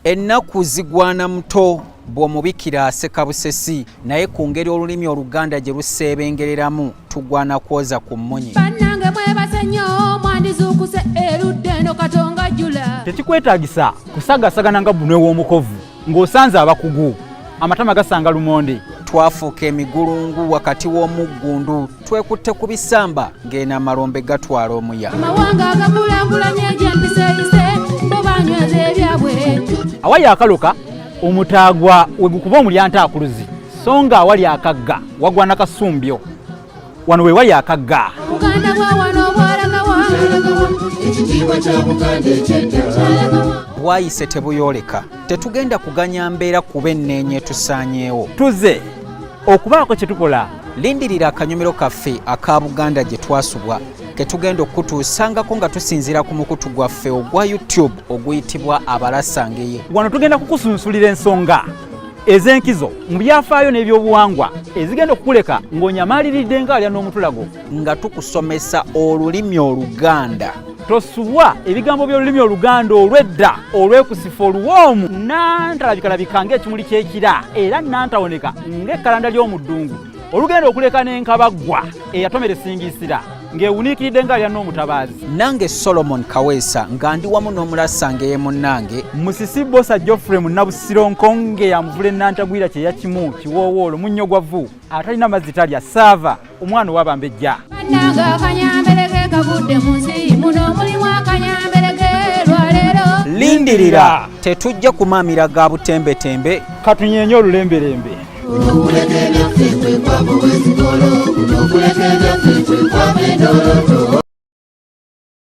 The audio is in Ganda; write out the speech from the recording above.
Ennaku zigwana muto bw'omubikira aseka busesi, naye ku ngeri olulimi Oluganda gye luseebengereramu tugwana kwoza ku mmunye. Bannange mwebase nnyo, mwandizuukuse erudda eno Katonga jjula. Tekikwetaagisa kusagasagana nga bbunwe w'omukovu ng'osanze abakugu, amatama gasanga lumonde. Twafuuka emigulungu wakati w'omuggundu, twekutte ku bisamba ng'eno amalombe gatwala omuya. Amawanga agakulaakulanye egy'empisa eyise bo banyweza ebyabwe. Awali akaloka omutaagwa we gukuba omulyantaakuluzi, so nga awali akagga wagwana kasumbyo. Wano we wali akagga. Buganda bwa wano bwalagawa. Ekitiibwa kya Buganda ekyedda. Bwayise tebuyooleka. Tetugenda kuganya mbeera kuba enneenye etusaanyeewo. Tuze okubaako kye tukola. Lindirira akanyomero kaffe aka Buganda gye twasubwa ke tugenda okukutuusangako nga tusinziira ku mukutu gwaffe ogwa YouTube oguyitibwa Abalasangeye. Wano tugenda kukusunsulira ensonga ez'enkizo mu byafaayo n'ebyobuwangwa ezigenda okukuleka ng'onyamaaliridde ng'alya n'omutulago. Nga tukusomesa olulimi Oluganda. Tosubwa ebigambo by'olulimi Oluganda olw'edda olwekusifa oluwoomu nantalabikalabika ng'ekimuli ky'ekira era nantawoneka ng'ekkalanda ly'omu ddungu olugenda okuleka n'enkabaggwa eyatomera esingiisira ng'ewuniikiridde ng'alya n'omutabaazi. Nange Solomon Kaweesa nga ndi wamu n'omulasangeye munnange Musisi Bbosa Geoffrey Munnabusiro Nkonge ya muvule Nantagwira kye yakimu kiwoowoolo munnyo gwa vvu atalina mazzi talya saava omwana ow'abambejja. Bannange akanyamberege kagudde mu nsi muno, mulimu akanyamberege lwaleero. Lindirira, tetujja kumaamira ga butembetembe. Katunyenye olulembelembe. Okuleka ebyaffe kwe kwava obwezikolo, okuleka ebyaffe kwe kwava endoloto.